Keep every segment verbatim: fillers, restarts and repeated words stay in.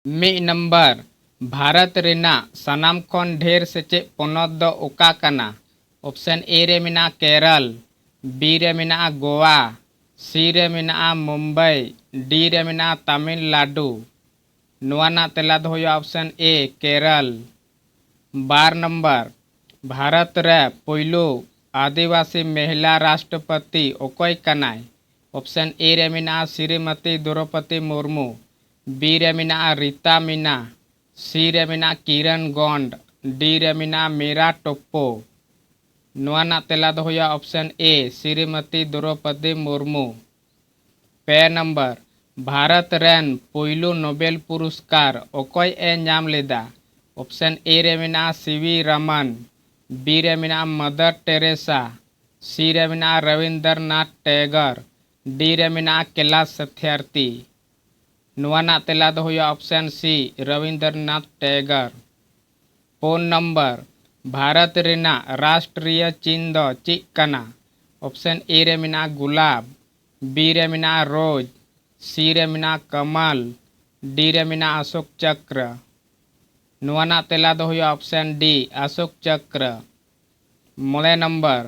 ᱢᱤᱫ ᱱᱟᱢᱵᱟᱨ, ᱵᱷᱟᱨᱚᱛ ᱨᱮᱱᱟᱜ ᱥᱟᱱᱟᱢ ᱠᱷᱚᱱ ᱰᱷᱮᱨ ᱥᱮᱪᱮᱫ ᱯᱚᱱᱚᱛ ᱫᱚ ᱚᱠᱟ ᱠᱟᱱᱟ? ᱚᱯᱥᱮᱱ ᱮ ᱨᱮ ᱢᱮᱱᱟᱜᱼᱟ ᱠᱮᱨᱚᱞ, ᱵᱤ ᱨᱮ ᱢᱮᱱᱟᱜᱼᱟ ᱜᱳᱣᱟ, ᱥᱤ ᱨᱮ ᱢᱮᱱᱟᱜᱼᱟ ᱢᱩᱢᱵᱟᱭ, ᱰᱤ ᱨᱮ ᱢᱮᱱᱟᱜᱼᱟ ᱛᱟᱢᱤᱞᱱᱟᱰᱩ᱾ ᱱᱚᱣᱟ ᱨᱮᱱᱟᱜ ᱛᱮᱞᱟ ᱫᱚ ᱦᱩᱭᱩᱜᱼᱟ ᱚᱯᱥᱮᱱ ᱮ, ᱠᱮᱨᱚᱞ᱾ ᱵᱟᱨ ᱱᱟᱢᱵᱟᱨ, ᱵᱷᱟᱨᱚᱛ ᱨᱮ ᱯᱩᱭᱞᱩ ᱟᱹᱫᱤᱵᱟᱹᱥᱤ ᱢᱚᱦᱤᱞᱟ ᱨᱟᱥᱴᱨᱚᱯᱚᱛᱤ ᱚᱠᱚᱭ ᱠᱟᱱᱟᱭ? ᱚᱯᱥᱮᱱ ᱮ ᱨᱮ ᱢᱮᱱᱟᱜᱼᱟ ᱥᱨᱤᱢᱚᱛᱤ ᱫᱨᱚᱣᱯᱚᱫᱤ ᱢᱩᱨᱢᱩ, ᱵᱤ ᱨᱮ ᱢᱮᱱᱟᱜᱼᱟ ᱨᱤᱛᱟ ᱢᱤᱱᱟ, ᱥᱤ ᱨᱮ ᱢᱮᱱᱟᱜᱼᱟ ᱠᱤᱨᱚᱱ ᱜᱚᱱᱰ, ᱰᱤ ᱨᱮ ᱢᱮᱱᱟᱜᱼᱟ ᱢᱤᱨᱟ ᱴᱳᱯᱯᱳ᱾ ᱱᱚᱣᱟ ᱨᱮᱱᱟᱜ ᱛᱮᱞᱟ ᱫᱚ ᱦᱩᱭᱩᱜᱼᱟ ᱚᱯᱥᱮᱱ ᱮ, ᱥᱨᱤᱢᱚᱛᱤ ᱫᱨᱚᱣᱯᱚᱫᱤ ᱢᱩᱨᱢᱩ᱾ ᱯᱮ ᱱᱟᱢᱵᱟᱨ, ᱵᱷᱟᱨᱚᱛ ᱨᱮᱱ ᱯᱩᱭᱞᱩ ᱱᱳᱵᱮᱞ ᱯᱩᱨᱚᱥᱠᱟᱨ ᱚᱠᱚᱭ ᱮ ᱧᱟᱢ ᱞᱮᱫᱟ? ᱚᱯᱥᱮᱱ ᱮ ᱨᱮ ᱢᱮᱱᱟᱜᱼᱟ ᱥᱤ ᱵᱷᱤ ᱨᱟᱢᱟᱱ, ᱵᱤ ᱨᱮ ᱢᱮᱱᱟᱜᱼᱟ ᱢᱟᱫᱟᱨ ᱴᱮᱨᱮᱥᱟ, ᱥᱤ ᱨᱮ ᱢᱮᱱᱟᱜᱼᱟ ᱨᱚᱵᱤᱱᱫᱨᱚᱱᱟᱛᱷ ᱴᱮᱜᱳᱨ, ᱰᱤ ᱨᱮ ᱢᱮᱱᱟᱜᱼᱟ ᱠᱮᱞᱟᱥ ᱥᱟᱛᱭᱟᱨᱛᱷᱤ᱾ ᱱᱚᱣᱟ ᱨᱮᱱᱟᱜ ᱛᱮᱞᱟ ᱫᱚ ᱦᱩᱭᱩᱜᱼᱟ ᱚᱯᱥᱮᱱ ᱥᱤ, ᱨᱚᱵᱤᱱᱫᱨᱚᱱᱟᱛᱷ ᱴᱮᱜᱳᱨ᱾ ᱯᱩᱱ ᱱᱟᱢᱵᱟᱨ, ᱵᱷᱟᱨᱚᱛ ᱨᱮᱱᱟᱜ ᱨᱟᱥᱴᱨᱤᱭᱚ ᱪᱤᱱ ᱫᱚ ᱪᱮᱫ ᱠᱟᱱᱟ? ᱚᱯᱥᱮᱱ ᱮ ᱨᱮ ᱢᱮᱱᱟᱜᱼᱟ ᱜᱩᱞᱟᱵ, ᱵᱤ ᱨᱮ ᱢᱮᱱᱟᱜᱼᱟ ᱨᱳᱡᱽ, ᱥᱤ ᱨᱮ ᱢᱮᱱᱟᱜᱼᱟ ᱠᱟᱢᱟᱞ, ᱰᱤ ᱨᱮ ᱢᱮᱱᱟᱜᱼᱟ ᱚᱥᱳᱠ ᱪᱚᱠᱨᱚ᱾ ᱱᱚᱣᱟ ᱨᱮᱱᱟᱜ ᱛᱮᱞᱟ ᱫᱚ ᱦᱩᱭᱩᱜᱼᱟ ᱚᱯᱥᱮᱱ ᱰᱤ, ᱚᱥᱳᱠ ᱪᱚᱠᱨᱚ᱾ ᱢᱚᱬᱮ ᱱᱟᱢᱵᱟᱨ,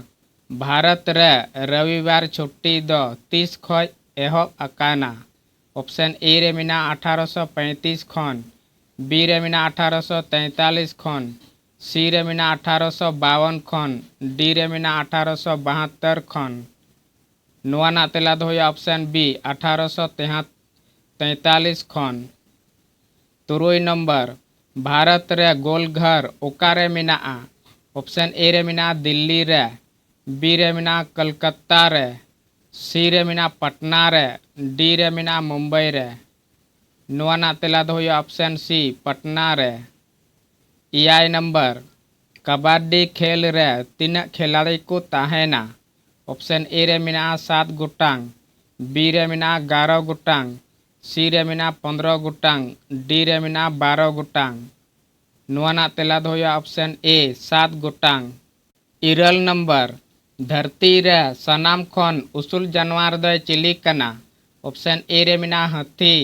ᱵᱷᱟᱨᱚᱛ ᱨᱮ ᱨᱚᱵᱤᱵᱟᱨ ᱪᱷᱩᱴᱴᱤ ᱫᱚ ᱛᱤᱥ ᱠᱷᱚᱱ ᱮᱦᱚᱵ ᱟᱠᱟᱱᱟ? ᱚᱯᱥᱮᱱ ᱮ ᱨᱮ ᱢᱮᱱᱟᱜᱼᱟ ᱟᱴᱷᱟᱨᱚᱥᱚ ᱯᱚᱸᱭᱛᱤᱥ ᱠᱷᱚᱱ, ᱵᱤ ᱨᱮ ᱢᱮᱱᱟᱜᱼᱟ ᱟᱴᱷᱟᱨᱚᱥᱚ ᱛᱮᱸᱛᱟᱞᱤᱥ ᱠᱷᱚᱱ, ᱥᱤ ᱨᱮ ᱢᱮᱱᱟᱜᱼᱟ ᱟᱴᱷᱟᱨᱚᱥᱚ ᱵᱟᱣᱚᱱ ᱠᱷᱚᱱ, ᱰᱤ ᱨᱮ ᱢᱮᱱᱟᱜᱼᱟ ᱟᱴᱷᱟᱨᱚᱥᱚ ᱵᱟᱦᱟᱛᱛᱚᱨ ᱠᱷᱚᱱ᱾ ᱱᱚᱣᱟ ᱨᱮᱱᱟᱜ ᱛᱮᱞᱟ ᱫᱚ ᱦᱩᱭᱩᱜᱼᱟ ᱚᱯᱥᱮᱱ ᱵᱤ, ᱟᱴᱷᱟᱨᱚᱥᱚ ᱛᱮᱸᱛᱟᱞᱤᱥ ᱠᱷᱚᱱ᱾ ᱛᱩᱨᱩᱭ ᱱᱚᱢᱵᱚᱨ, ᱵᱷᱟᱨᱚᱛ ᱨᱮ ᱜᱳᱞᱜᱷᱚᱨ ᱚᱠᱟᱨᱮ ᱢᱮᱱᱟᱜᱼᱟ? ᱚᱯᱥᱮᱱ ᱮ ᱨᱮ ᱢᱮᱱᱟᱜᱼᱟ ᱫᱤᱞᱞᱤ ᱨᱮ, ᱵᱤ ᱨᱮ ᱢᱮᱱᱟᱜᱼᱟ ᱠᱚᱞᱠᱟᱛᱟ ᱨᱮ, ᱥᱤ ᱨᱮ ᱢᱮᱱᱟᱜᱼᱟ ᱯᱟᱴᱱᱟ ᱨᱮ, ᱰᱤ ᱨᱮ ᱢᱮᱱᱟᱜᱼᱟ ᱢᱩᱢᱵᱟᱭ ᱨᱮ᱾ ᱱᱚᱣᱟ ᱨᱮᱱᱟᱜ ᱛᱮᱞᱟ ᱫᱚ ᱦᱩᱭᱩᱜᱼᱟ ᱚᱯᱥᱮᱱ ᱥᱤ, ᱯᱟᱴᱱᱟ ᱨᱮ᱾ ᱮᱭᱟᱭ ᱱᱟᱢᱵᱟᱨ, ᱠᱟᱵᱟᱰᱤ ᱠᱷᱮᱞ ᱨᱮ ᱛᱤᱱᱟᱹᱜ ᱠᱷᱮᱞᱟᱲᱤ ᱠᱚ ᱛᱟᱦᱮᱱᱟ? ᱚᱯᱥᱮᱱ ᱮ ᱨᱮ ᱢᱮᱱᱟᱜᱼᱟ ᱥᱟᱛ ᱜᱚᱴᱟᱝ, ᱵᱤ ᱨᱮ ᱢᱮᱱᱟᱜᱼᱟ ᱮᱜᱟᱨᱚ ᱜᱚᱴᱟᱝ, ᱥᱤ ᱨᱮ ᱢᱮᱱᱟᱜᱼᱟ ᱯᱚᱱᱫᱽᱨᱚ ᱜᱚᱴᱟᱝ, ᱰᱤ ᱨᱮ ᱢᱮᱱᱟᱜᱼᱟ ᱵᱟᱨᱚ ᱜᱚᱴᱟᱝ᱾ ᱱᱚᱣᱟ ᱨᱮᱱᱟᱜ ᱛᱮᱞᱟ ᱫᱚ ᱦᱩᱭᱩᱜᱼᱟ ᱚᱯᱥᱮᱱ ᱮ, ᱥᱟᱛ ᱜᱚᱴᱟᱝ᱾ ᱤᱨᱟᱹᱞ ᱱᱟᱢᱵᱟᱨ, ᱫᱷᱟᱹᱨᱛᱤ ᱨᱮ ᱥᱟᱱᱟᱢ ᱠᱷᱚᱱ ᱩᱥᱩᱞ ᱡᱟᱱᱣᱟᱨ ᱫᱚᱭ ᱪᱤᱞᱤ ᱠᱟᱱᱟ? ᱚᱯᱥᱮᱱ ᱮ ᱨᱮ ᱢᱮᱱᱟᱜᱼᱟ ᱦᱟᱹᱛᱤ,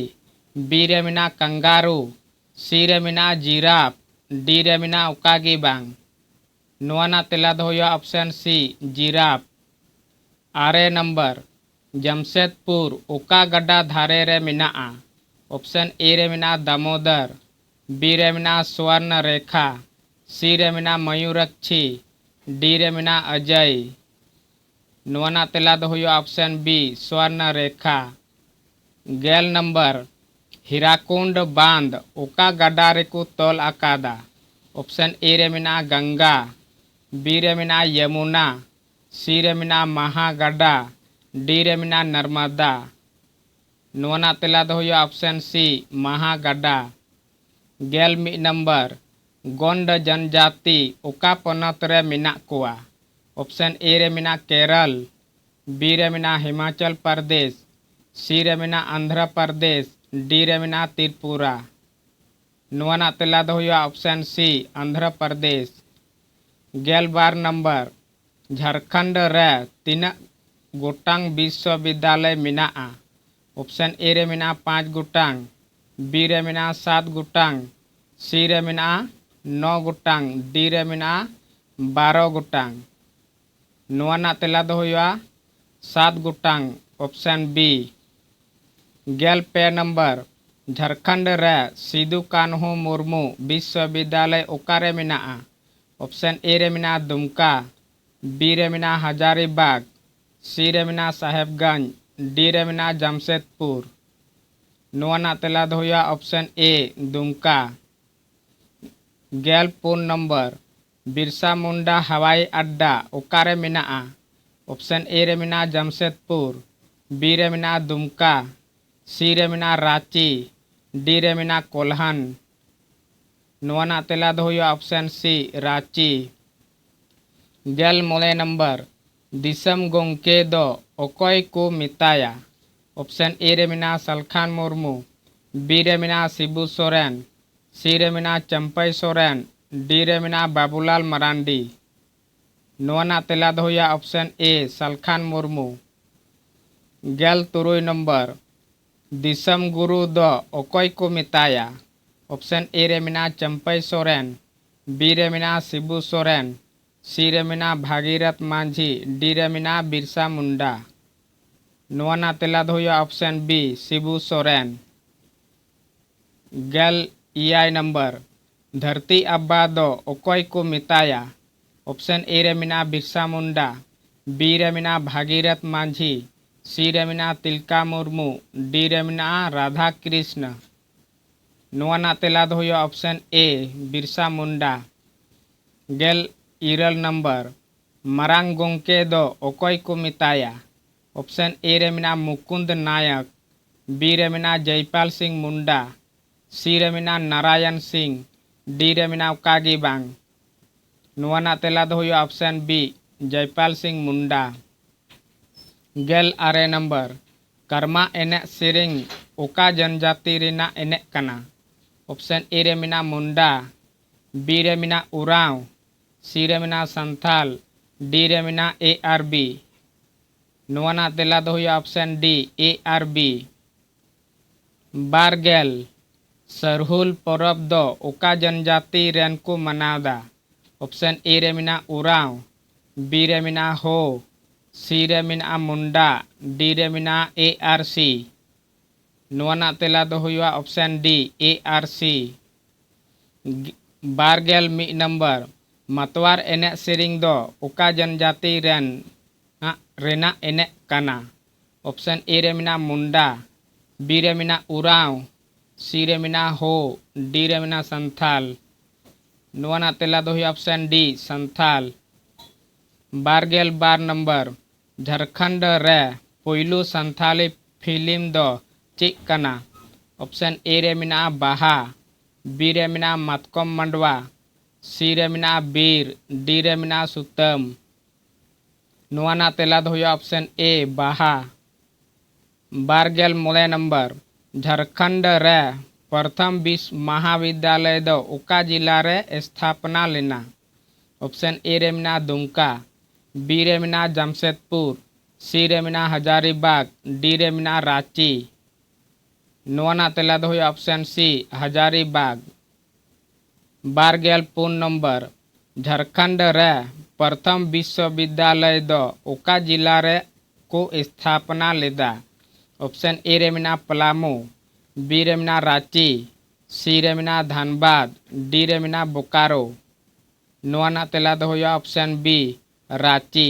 B ᱨᱮ ᱢᱮᱱᱟᱜᱼᱟ ᱠᱟᱝᱜᱟᱨᱩ, C ᱨᱮ ᱢᱮᱱᱟᱜᱼᱟ ᱡᱤᱨᱟᱯ, D ᱨᱮ ᱢᱮᱱᱟᱜᱼᱟ ᱚᱠᱟ ᱜᱮ ᱵᱟᱝ᱾ ᱱᱚᱣᱟ ᱨᱮᱱᱟᱜ ᱛᱮᱞᱟ ᱫᱚ ᱦᱩᱭᱩᱜᱼᱟ option C, ᱡᱤᱨᱟᱯ᱾ ᱟᱨᱮ ᱱᱟᱢᱵᱟᱨ, ᱡᱟᱢᱥᱮᱫᱽᱯᱩᱨ ᱚᱠᱟ ᱜᱟᱰᱟ ᱫᱷᱟᱨᱮ ᱨᱮ ᱢᱮᱱᱟᱜᱼᱟ? option A ᱨᱮ ᱢᱮᱱᱟᱜᱼᱟ ᱫᱟᱢᱳᱫᱚᱨ, B ᱨᱮ ᱢᱮᱱᱟᱜᱼᱟ ᱥᱩᱣᱟᱨᱱᱚ ᱨᱮᱠᱷᱟ, C ᱨᱮ ᱢᱮᱱᱟᱜᱼᱟ ᱢᱚᱭᱩᱨᱟᱠᱪᱷᱤ, D ᱨᱮ ᱢᱮᱱᱟᱜᱼᱟ ᱟᱡᱟᱭ᱾ ᱱᱚᱣᱟ ᱨᱮᱱᱟᱜ ᱛᱮᱞᱟ ᱫᱚ ᱦᱩᱭᱩᱜᱼᱟ option B, ᱥᱩᱣᱟᱨᱱᱚ ᱨᱮᱠᱷᱟ᱾ ᱜᱮᱞ ᱱᱟᱢᱵᱟᱨ, ᱦᱤᱨᱟᱠᱩᱱᱰ ᱵᱟᱸᱫ ᱚᱠᱟ ᱜᱟᱰᱟ ᱨᱮᱠᱚ ᱛᱚᱞ ᱟᱠᱟᱫᱟ? option A ᱨᱮ ᱢᱮᱱᱟᱜᱼᱟ ᱜᱟᱝᱜᱟ, B ᱨᱮ ᱢᱮᱱᱟᱜᱼᱟ ᱭᱚᱢᱩᱱᱟ, C ᱨᱮ ᱢᱮᱱᱟᱜᱼᱟ ᱢᱟᱦᱟ ᱜᱟᱰᱟ, D ᱨᱮ ᱢᱮᱱᱟᱜᱼᱟ ᱱᱟᱨᱢᱟᱫᱟ᱾ ᱱᱚᱣᱟ ᱨᱮᱱᱟᱜ ᱛᱮᱞᱟ ᱫᱚ ᱦᱩᱭᱩᱜᱼᱟ option C, ᱢᱟᱦᱟ ᱜᱟᱰᱟ᱾ ᱜᱮᱞ ᱢᱤᱫ ᱱᱟᱢᱵᱟᱨ, ᱜᱚᱱᱰ ᱡᱚᱱᱡᱟᱛᱤ ᱚᱠᱟ ᱯᱚᱱᱚᱛ ᱨᱮ ᱢᱮᱱᱟᱜ ᱠᱚᱣᱟ? option A ᱨᱮ ᱢᱮᱱᱟᱜᱼᱟ ᱠᱮᱨᱚᱞ, B ᱨᱮ ᱢᱮᱱᱟᱜᱼᱟ ᱦᱤᱢᱟᱪᱚᱞ ᱯᱨᱚᱫᱮᱥ, C ᱨᱮ ᱢᱮᱱᱟᱜᱼᱟ ᱟᱱᱫᱷᱨᱚ ᱯᱨᱚᱫᱮᱥ, D ᱨᱮ ᱢᱮᱱᱟᱜᱼᱟ ᱛᱨᱤᱯᱩᱨᱟ᱾ ᱱᱚᱣᱟ ᱨᱮᱱᱟᱜ ᱛᱮᱞᱟ ᱫᱚ ᱦᱩᱭᱩᱜᱼᱟ option C, ᱟᱱᱫᱷᱨᱚ ᱯᱨᱚᱫᱮᱥ᱾ ᱜᱮᱞ ᱵᱟᱨ ᱱᱟᱢᱵᱟᱨ, ᱡᱷᱟᱲᱠᱷᱚᱸᱰ ᱨᱮ ᱛᱤᱱᱟᱹᱜ ᱜᱚᱴᱟᱝ ᱵᱤᱥᱥᱚᱵᱤᱫᱽᱫᱟᱞᱚᱭ ᱢᱮᱱᱟᱜᱼᱟ? option A ᱨᱮ ᱢᱮᱱᱟᱜᱼᱟ ᱯᱟᱸᱪ ᱜᱚᱴᱟᱝ, B ᱨᱮ ᱢᱮᱱᱟᱜᱼᱟ ᱥᱟᱛ ᱜᱚᱴᱟᱝ, C ᱨᱮ ᱢᱮᱱᱟᱜᱼᱟ ᱱᱚ ᱜᱚᱴᱟᱝ, D ᱨᱮ ᱢᱮᱱᱟᱜᱼᱟ ᱵᱟᱨᱚ ᱜᱚᱴᱟᱝ᱾ ᱱᱚᱣᱟ ᱨᱮᱱᱟᱜ ᱛᱮᱞᱟ ᱫᱚ ᱦᱩᱭᱩᱜᱼᱟ ᱥᱟᱛ ᱜᱚᱴᱟᱝ, option B᱾ ᱜᱮᱞ ᱯᱮ ᱱᱟᱢᱵᱟᱨ, ᱡᱷᱟᱲᱠᱷᱚᱸᱰ ᱨᱮ ᱥᱤᱫᱩ ᱠᱟᱹᱱᱦᱩ ᱢᱩᱨᱢᱩ ᱵᱤᱥᱥᱚᱵᱤᱫᱽᱫᱟᱞᱚᱭ ᱚᱠᱟᱨᱮ ᱢᱮᱱᱟᱜᱼᱟ? option A ᱨᱮ ᱢᱮᱱᱟᱜᱼᱟ ᱫᱩᱢᱠᱟ, B ᱨᱮ ᱢᱮᱱᱟᱜᱼᱟ ᱦᱟᱡᱟᱨᱤᱵᱟᱜᱽ, C ᱨᱮ ᱢᱮᱱᱟᱜᱼᱟ ᱥᱟᱦᱮᱵᱽᱜᱚᱸᱡᱽ, D ᱨᱮ ᱢᱮᱱᱟᱜᱼᱟ ᱡᱟᱢᱥᱮᱫᱽᱯᱩᱨ᱾ ᱱᱚᱣᱟ ᱨᱮᱱᱟᱜ ᱛᱮᱞᱟ ᱫᱚ ᱦᱩᱭᱩᱜᱼᱟ option A, ᱫᱩᱢᱠᱟ᱾ ᱜᱮᱞ ᱯᱩᱱ ᱱᱚᱢᱵᱚᱨ, ᱵᱤᱨᱥᱟ ᱢᱩᱱᱰᱟ ᱦᱟᱣᱟᱭ ᱟᱰᱰᱟ ᱚᱠᱟᱨᱮ ᱢᱮᱱᱟᱜᱼᱟ? option A ᱨᱮ ᱢᱮᱱᱟᱜᱼᱟ ᱡᱟᱢᱥᱮᱫᱽᱯᱩᱨ, B ᱨᱮ ᱢᱮᱱᱟᱜᱼᱟ ᱫᱩᱢᱠᱟ, C ᱨᱮ ᱢᱮᱱᱟᱜᱼᱟ ᱨᱟᱸᱪᱤ, D ᱨᱮ ᱢᱮᱱᱟᱜᱼᱟ ᱠᱳᱞᱦᱟᱱ᱾ ᱱᱚᱣᱟ ᱨᱮᱱᱟᱜ ᱛᱮᱞᱟ ᱫᱚ ᱦᱩᱭᱩᱜᱼᱟ option C, ᱨᱟᱸᱪᱤ᱾ ᱜᱮᱞ ᱢᱚᱬᱮ ᱱᱚᱢᱵᱚᱨ, ᱫᱤᱥᱚᱢ ᱜᱚᱢᱠᱮ ᱫᱚ ᱚᱠᱚᱭ ᱠᱚ ᱢᱮᱛᱟᱭᱟ? option A ᱨᱮ ᱢᱮᱱᱟᱜᱼᱟ ᱥᱟᱞᱠᱷᱟᱱ ᱢᱩᱨᱢᱩ, B ᱨᱮ ᱢᱮᱱᱟᱜᱼᱟ ᱥᱤᱵᱩ ᱥᱚᱨᱮᱱ, C ᱨᱮ ᱢᱮᱱᱟᱜᱼᱟ ᱪᱟᱢᱯᱟᱭ ᱥᱚᱨᱮᱱ, D ᱨᱮ ᱢᱮᱱᱟᱜᱼᱟ ᱵᱟᱵᱩᱞᱟᱞ ᱢᱟᱨᱟᱱᱰᱤ᱾ ᱱᱚᱣᱟ ᱨᱮᱱᱟᱜ ᱛᱮᱞᱟ ᱫᱚ ᱦᱩᱭᱩᱜᱼᱟ option A, ᱥᱟᱞᱠᱷᱟᱱ ᱢᱩᱨᱢᱩ᱾ ᱜᱮᱞ ᱛᱩᱨᱩᱭ ᱱᱚᱢᱵᱚᱨ, ᱫᱤᱥᱚᱢ ᱜᱩᱨᱩ ᱫᱚ ᱚᱠᱚᱭ ᱠᱚ ᱢᱮᱛᱟᱭᱟ? ᱚᱯᱥᱮᱱ ᱮ ᱨᱮ ᱢᱮᱱᱟᱜᱼᱟ ᱪᱟᱹᱢᱯᱟᱹᱭ ᱥᱚᱨᱮᱱ, ᱵᱤ ᱨᱮ ᱢᱮᱱᱟᱜᱼᱟ ᱥᱤᱵᱩ ᱥᱚᱨᱮᱱ, ᱥᱤ ᱨᱮ ᱢᱮᱱᱟᱜᱼᱟ ᱵᱷᱟᱜᱤᱨᱚᱛᱷ ᱢᱟᱹᱡᱷᱤ, ᱰᱤ ᱨᱮ ᱢᱮᱱᱟᱜᱼᱟ ᱵᱤᱨᱥᱟ ᱢᱩᱱᱰᱟ᱾ ᱱᱚᱣᱟ ᱨᱮᱱᱟᱜ ᱛᱮᱞᱟ ᱫᱚ ᱦᱩᱭᱩᱜᱼᱟ ᱚᱯᱥᱮᱱ ᱵᱤ, ᱥᱤᱵᱩ ᱥᱚᱨᱮᱱ᱾ ᱜᱮᱞ ᱮᱭᱟᱭ ᱱᱟᱢᱵᱟᱨ, ᱫᱷᱟᱹᱨᱛᱤ ᱟᱵᱟ ᱫᱚ ᱚᱠᱚᱭ ᱠᱚ ᱢᱮᱛᱟᱭᱟ? ᱚᱯᱥᱮᱱ ᱮ ᱨᱮ ᱢᱮᱱᱟᱜᱼᱟ ᱵᱤᱨᱥᱟ ᱢᱩᱱᱰᱟ, ᱵᱤ ᱨᱮ ᱢᱮᱱᱟᱜᱼᱟ ᱵᱷᱟᱜᱤᱨᱚᱛᱷ ᱢᱟᱹᱡᱷᱤ, ᱥᱤ ᱨᱮ ᱢᱮᱱᱟᱜᱼᱟ ᱛᱤᱞᱠᱟ ᱢᱩᱨᱢᱩ, ᱰᱤ ᱨᱮ ᱢᱮᱱᱟᱜᱼᱟ ᱨᱟᱫᱷᱟ ᱠᱨᱤᱥᱱᱟ᱾ ᱱᱚᱣᱟ ᱨᱮᱱᱟᱜ ᱛᱮᱞᱟ ᱫᱚ ᱦᱩᱭᱩᱜᱼᱟ ᱚᱯᱥᱮᱱ ᱮ, ᱵᱤᱨᱥᱟ ᱢᱩᱱᱰᱟ᱾ ᱜᱮᱞ ᱤᱨᱟᱹᱞ ᱱᱟᱢᱵᱟᱨ, ᱢᱟᱨᱟᱝ ᱜᱚᱢᱠᱮ ᱫᱚ ᱚᱠᱚᱭ ᱠᱚ ᱢᱮᱛᱟᱭᱟ? ᱚᱯᱥᱮᱱ ᱮ ᱨᱮ ᱢᱮᱱᱟᱜᱼᱟ ᱢᱩᱠᱩᱱᱫ ᱱᱟᱭᱚᱠ, ᱵᱤ ᱨᱮ ᱢᱮᱱᱟᱜᱼᱟ ᱡᱚᱭᱯᱟᱞ ᱥᱤᱝ ᱢᱩᱱᱰᱟ, ᱥᱤ ᱨᱮ ᱢᱮᱱᱟᱜᱼᱟ ᱱᱟᱨᱟᱭᱚᱱ ᱥᱤᱝ, ᱰᱤ ᱨᱮ ᱢᱮᱱᱟᱜᱼᱟ ᱚᱠᱟ ᱜᱮ ᱵᱟᱝ᱾ ᱱᱚᱣᱟ ᱨᱮᱱᱟᱜ ᱛᱮᱞᱟ ᱫᱚ ᱦᱩᱭᱩᱜᱼᱟ ᱚᱯᱥᱮᱱ ᱵᱤ, ᱡᱚᱭᱯᱟᱞ ᱥᱤᱝ ᱢᱩᱱᱰᱟ᱾ ᱜᱮᱞ ᱟᱨᱮ ᱱᱟᱢᱵᱟᱨ, ᱠᱟᱨᱢᱟ ᱮᱱᱮᱡ ᱥᱮᱨᱮᱧ ᱚᱠᱟ ᱡᱚᱱᱡᱟᱹᱛᱤ ᱨᱮᱱᱟᱜ ᱮᱱᱮᱡ ᱠᱟᱱᱟ? ᱚᱯᱥᱮᱱ ᱮ ᱨᱮ ᱢᱮᱱᱟᱜᱼᱟ ᱢᱩᱱᱰᱟ, ᱵᱤ ᱨᱮ ᱢᱮᱱᱟᱜᱼᱟ ᱩᱨᱟᱸᱣ, ᱥᱤ ᱨᱮ ᱢᱮᱱᱟᱜᱼᱟ ᱥᱟᱱᱛᱷᱟᱞ, ᱰᱤ ᱨᱮ ᱢᱮᱱᱟᱜᱼᱟ ᱮ ᱟᱨ ᱵᱤ᱾ ᱱᱚᱣᱟ ᱨᱮᱱᱟᱜ ᱛᱮᱞᱟ ᱫᱚ ᱦᱩᱭᱩᱜᱼᱟ ᱚᱯᱥᱮᱱ ᱰᱤ, ᱮ ᱟᱨ ᱵᱤ᱾ ᱵᱟᱨ ᱜᱮᱞ, ᱥᱟᱨᱦᱩᱞ ᱯᱚᱨᱚᱵᱽ ᱫᱚ ᱚᱠᱟ ᱡᱚᱱᱡᱟᱹᱛᱤ ᱨᱮᱱ ᱠᱚ ᱢᱟᱱᱟᱣᱫᱟ? ᱚᱯᱥᱮᱱ ᱮ ᱨᱮ ᱢᱮᱱᱟᱜᱼᱟ ᱩᱨᱟᱸᱣ, ᱵᱤ ᱨᱮ ᱢᱮᱱᱟᱜᱼᱟ ᱦᱳ, ᱥᱤ ᱨᱮ ᱢᱮᱱᱟᱜᱼᱟ ᱢᱩᱱᱰᱟ, ᱰᱤ ᱨᱮ ᱢᱮᱱᱟᱜᱼᱟ ᱮ ᱟᱨ ᱥᱤ᱾ ᱱᱚᱣᱟ ᱨᱮᱱᱟᱜ ᱛᱮᱞᱟ ᱫᱚ ᱦᱩᱭᱩᱜᱼᱟ ᱚᱯᱥᱮᱱ ᱰᱤ, ᱮ ᱟᱨ ᱥᱤ᱾ ᱵᱟᱨ ᱜᱮᱞ ᱢᱤᱫ ᱱᱟᱢᱵᱟᱨ, ᱢᱟᱛᱣᱟᱨ ᱮᱱᱮᱡ ᱥᱮᱨᱮᱧ ᱫᱚ ᱚᱠᱟ ᱡᱚᱱᱡᱟᱹᱛᱤ ᱨᱮᱱ ᱟᱜ ᱨᱮᱱᱟᱜ ᱮᱱᱮᱡ ᱠᱟᱱᱟ? ᱚᱯᱥᱮᱱ ᱮ ᱨᱮ ᱢᱮᱱᱟᱜᱼᱟ ᱢᱩᱱᱰᱟ, ᱵᱤ ᱨᱮ ᱢᱮᱱᱟᱜᱼᱟ ᱩᱨᱟᱸᱣ, ᱥᱤ ᱨᱮ ᱢᱮᱱᱟᱜᱼᱟ ᱦᱳ, ᱰᱤ ᱨᱮ ᱢᱮᱱᱟᱜᱼᱟ ᱥᱟᱱᱛᱷᱟᱞ᱾ ᱱᱚᱣᱟ ᱨᱮᱱᱟᱜ ᱛᱮᱞᱟ ᱫᱚ ᱦᱩᱭᱩᱜᱼᱟ ᱚᱯᱥᱮᱱ ᱰᱤ, ᱥᱟᱱᱛᱷᱟᱞ᱾ ᱵᱟᱨ ᱜᱮᱞ ᱵᱟᱨ ᱱᱟᱢᱵᱟᱨ, ᱡᱷᱟᱨᱠᱷᱚᱸᱰ ᱨᱮ ᱯᱩᱭᱞᱩ ᱥᱟᱱᱛᱷᱟᱞᱤ ᱯᱷᱤᱞᱢ ᱫᱚ ᱪᱮᱫ ᱠᱟᱱᱟ? ᱚᱯᱥᱮᱱ ᱮ ᱨᱮ ᱢᱮᱱᱟᱜᱼᱟ ᱵᱟᱦᱟ, ᱵᱤ ᱨᱮ ᱢᱮᱱᱟᱜᱼᱟ ᱢᱟᱛᱠᱚᱢ ᱢᱟᱰᱣᱟ, ᱥᱤ ᱨᱮ ᱢᱮᱱᱟᱜᱼᱟ ᱵᱤᱨ, ᱰᱤ ᱨᱮ ᱢᱮᱱᱟᱜᱼᱟ ᱥᱩᱛᱟᱹᱢ᱾ ᱱᱚᱣᱟ ᱨᱮᱱᱟᱜ ᱛᱮᱞᱟ ᱫᱚ ᱦᱩᱭᱩᱜᱼᱟ ᱚᱯᱥᱮᱱ ᱮ, ᱵᱟᱦᱟ᱾ ᱵᱟᱨ ᱜᱮᱞ ᱢᱚᱬᱮ ᱱᱟᱢᱵᱟᱨ, ᱡᱷᱟᱨᱠᱷᱚᱸᱰ ᱨᱮ ᱯᱨᱚᱛᱷᱚᱢ ᱵᱤᱥ ᱢᱟᱦᱟᱵᱤᱫᱽᱫᱟᱞᱚᱭ ᱫᱚ ᱚᱠᱟ ᱡᱮᱞᱟ ᱨᱮ ᱥᱛᱷᱟᱯᱚᱱᱟ ᱞᱮᱱᱟ? ᱚᱯᱥᱮᱱ ᱮ ᱨᱮ ᱢᱮᱱᱟᱜᱼᱟ ᱫᱩᱢᱠᱟ, ᱵᱤ ᱨᱮ ᱢᱮᱱᱟᱜᱼᱟ ᱡᱟᱢᱥᱮᱫᱽᱯᱩᱨ, ᱥᱤ ᱨᱮ ᱢᱮᱱᱟᱜᱼᱟ ᱦᱟᱡᱟᱨᱤᱵᱟᱜᱽ, ᱰᱤ ᱨᱮ ᱢᱮᱱᱟᱜᱼᱟ ᱨᱟᱸᱪᱤ᱾ ᱱᱚᱣᱟ ᱨᱮᱱᱟᱜ ᱛᱮᱞᱟ ᱫᱚ ᱦᱩᱭᱩᱜᱼᱟ option C, ᱦᱟᱡᱟᱨᱤᱵᱟᱜᱽ᱾ ᱵᱟᱨ ᱜᱮᱞ ᱯᱩᱱ ᱱᱚᱢᱵᱚᱨ, ᱡᱷᱟᱲᱠᱷᱚᱸᱰ ᱨᱮ ᱯᱨᱚᱛᱷᱚᱢ ᱵᱤᱥᱥᱚᱵᱤᱫᱽᱫᱟᱞᱚᱭ ᱫᱚ ᱚᱠᱟ ᱡᱤᱞᱟ ᱨᱮ ᱠᱚ ᱥᱛᱷᱟᱯᱚᱱᱟ ᱞᱮᱫᱟ? option A ᱨᱮ ᱢᱮᱱᱟᱜᱼᱟ ᱯᱟᱞᱟᱢᱩ, B ᱨᱮ ᱢᱮᱱᱟᱜᱼᱟ ᱨᱟᱸᱪᱤ, C ᱨᱮ ᱢᱮᱱᱟᱜᱼᱟ ᱫᱷᱟᱱᱵᱟᱫᱽ, D ᱨᱮ ᱢᱮᱱᱟᱜᱼᱟ ᱵᱳᱠᱟᱨᱳ᱾ ᱱᱚᱣᱟ ᱨᱮᱱᱟᱜ ᱛᱮᱞᱟ ᱫᱚ ᱦᱩᱭᱩᱜᱼᱟ option B, ᱨᱟᱸᱪᱤ᱾